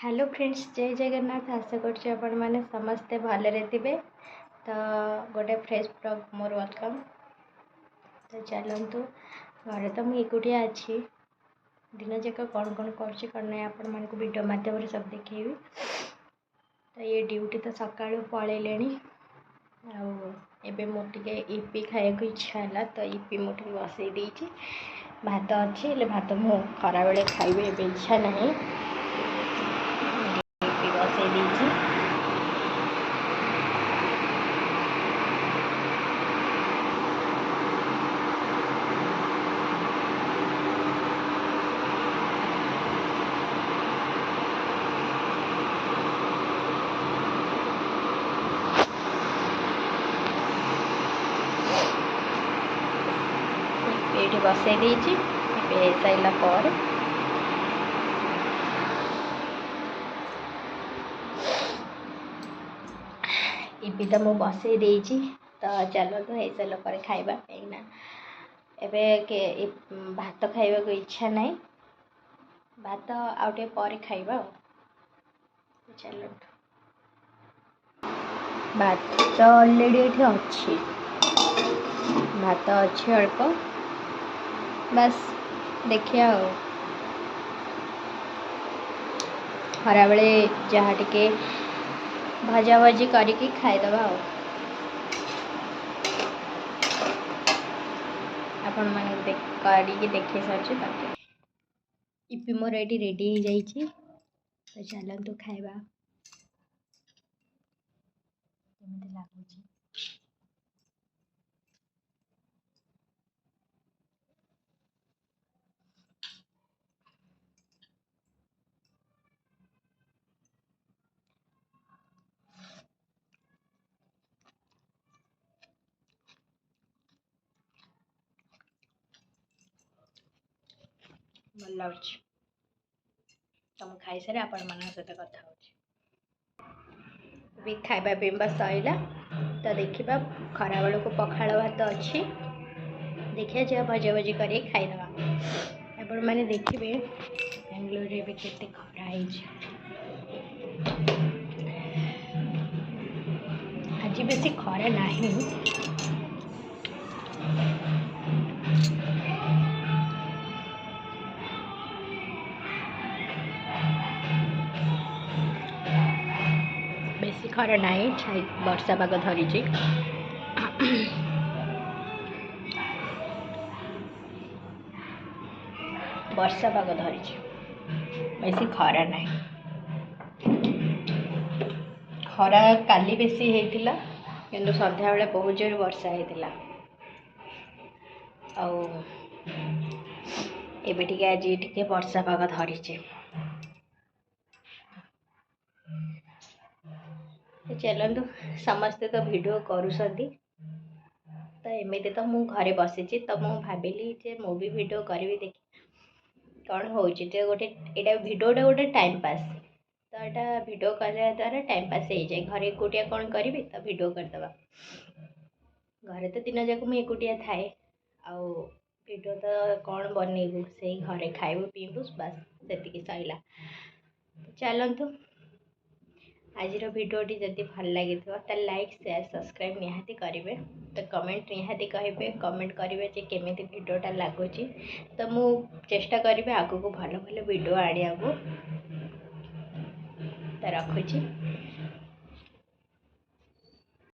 Hello friends, ଜୟ ଜଗନ୍ନାଥ। ଆଶା କରୁଛି ଆପଣମାନେ ସମସ୍ତେ ଭଲରେ ଥିବେ। ତ ଗୋଟେ ଫ୍ରେଶ୍ ବ୍ଲଗ୍ ମୋର welcome. ତ ଚାଲନ୍ତୁ, ଘରେ ତ ମୁଁ ଏକୁଟିଆ ଅଛି। ଦିନ ଯାକ କ'ଣ କ'ଣ କରୁଛି କ'ଣ ନାହିଁ, ଆପଣମାନଙ୍କୁ ଭିଡ଼ିଓ ମାଧ୍ୟମରେ ସବୁ ଦେଖେଇବି। ତ ଇଏ ଡ୍ୟୁଟି ତ ସକାଳୁ ପଳେଇଲେଣି। ଆଉ ଏବେ ମୋର ଟିକେ ଇପି ଖାଇବାକୁ ଇଚ୍ଛା ହେଲା, ତ ଇପି ମୁଁ ଟିକେ ବସେଇ ଦେଇଛି। ଭାତ ଅଛି, ହେଲେ ଭାତ ମୁଁ ଖରାବେଳେ ଖାଇବି, ଏବେ ଇଚ୍ଛା ନାହିଁ। ଇପି ବସେଇ ଦେଇଛି। ଏଇଠି ବସେଇ ଦେଇଛି। ଏବେ ହେଇସାରିଲା ପରେ ଇପି ତ ମୁଁ ବସେଇ ଦେଇଛି। ତ ଚାଲନ୍ତୁ, ହେଇସାରିଲା ପରେ ଖାଇବା, କାହିଁକିନା ଏବେ ଭାତ ଖାଇବାକୁ ଇଚ୍ଛା ନାହିଁ। ଭାତ ଆଉ ଟିକେ ପରେ ଖାଇବା। ଆଉ ଚାଲନ୍ତୁ, ଭାତ ଅଲରେଡ଼ି ଏଠି ଅଛି, ଭାତ ଅଛି ଅଳ୍ପ, ବାସ୍ ଦେଖିବା। ଆଉ ଖରାବେଳେ ଯାହା ଟିକେ ଭଜା ଭଜି କରିକି ଖାଇଦେବା। ଆଉ ଆପଣମାନଙ୍କୁ କରିକି ଦେଖେଇ ସାରିଛି। ତାପରେ ଇପି ମୋର ଏଇଠି ରେଡ଼ି ହେଇଯାଇଛି। ତ ଚାଲନ୍ତୁ ଖାଇବା, କେମିତି ଲାଗୁଛି। ଭଲ ଲାଗୁଛି। ତ ମୁଁ ଖାଇସାରି ଆପଣମାନଙ୍କ ସହିତ କଥା ହେଉଛି। ବି ଖାଇବା ପିଇବା ସରିଲା। ତ ଦେଖିବା, ଖରାବେଳକୁ ପଖାଳ ଭାତ ଅଛି, ଦେଖିବା ଯାହା ଭଜା ଭଜି କରିକି ଖାଇଦେବା। ଆପଣମାନେ ଦେଖିବେ ବାଙ୍ଗାଲୋରରେ ଏବେ କେତେ ଖରା ହେଇଛି। ଆଜି ବେଶୀ ଖରା ନାହିଁ। ବେଶୀ ଖରା ନାହିଁ, ଛାଇ ବର୍ଷା ପାଗ ଧରିଛି। ବର୍ଷା ପାଗ ଧରିଛି, ବେଶୀ ଖରା ନାହିଁ। ଖରା କାଲି ବେଶୀ ହେଇଥିଲା, କିନ୍ତୁ ସନ୍ଧ୍ୟାବେଳେ ବହୁତ ଜୋରେ ବର୍ଷା ହେଇଥିଲା। ଆଉ ଏବେ ଟିକେ ଆଜି ଟିକେ ବର୍ଷା ପାଗ ଧରିଛି। ଚାଲନ୍ତୁ, ସମସ୍ତେ ତ ଭିଡ଼ିଓ କରୁଛନ୍ତି, ତ ଏମିତି ତ ମୁଁ ଘରେ ବସିଛି, ତ ମୁଁ ଭାବିଲି ଯେ ମୁଁ ବି ଭିଡ଼ିଓ କରିବି, ଦେଖି କ'ଣ ହେଉଛି। ତ ଗୋଟେ ଏଇଟା ଭିଡ଼ିଓଟା ଗୋଟେ ଟାଇମ୍ ପାସ୍। ତ ଏଇଟା ଭିଡ଼ିଓ କରିବା ଦ୍ୱାରା ଟାଇମ୍ ପାସ୍ ହେଇଯାଏ। ଘରେ ଏକୁଟିଆ କ'ଣ କରିବି, ତ ଭିଡ଼ିଓ କରିଦେବା। ଘରେ ତ ଦିନ ଯାକ ମୁଁ ଏକୁଟିଆ ଥାଏ, ଆଉ ଭିଡ଼ିଓ ତ କ'ଣ ବନେଇବୁ, ସେଇ ଘରେ ଖାଇବୁ ପିଇବୁ, ବାସ୍ ସେତିକି ସରିଲା। ଚାଲନ୍ତୁ, ଆଜିର ଭିଡ଼ିଓଟି ଯଦି ଭଲ ଲାଗିଥିବ ତାହେଲେ ଲାଇକ୍, ସେୟାର, ସବସ୍କ୍ରାଇବ୍ ନିହାତି କରିବେ। ତ କମେଣ୍ଟ ନିହାତି କହିବେ, କମେଣ୍ଟ କରିବେ ଯେ କେମିତି ଭିଡ଼ିଓଟା ଲାଗୁଛି। ତ ମୁଁ ଚେଷ୍ଟା କରିବି ଆଗକୁ ଭଲ ଭଲ ଭିଡ଼ିଓ ଆଣିବାକୁ। ତ ରଖୁଛି।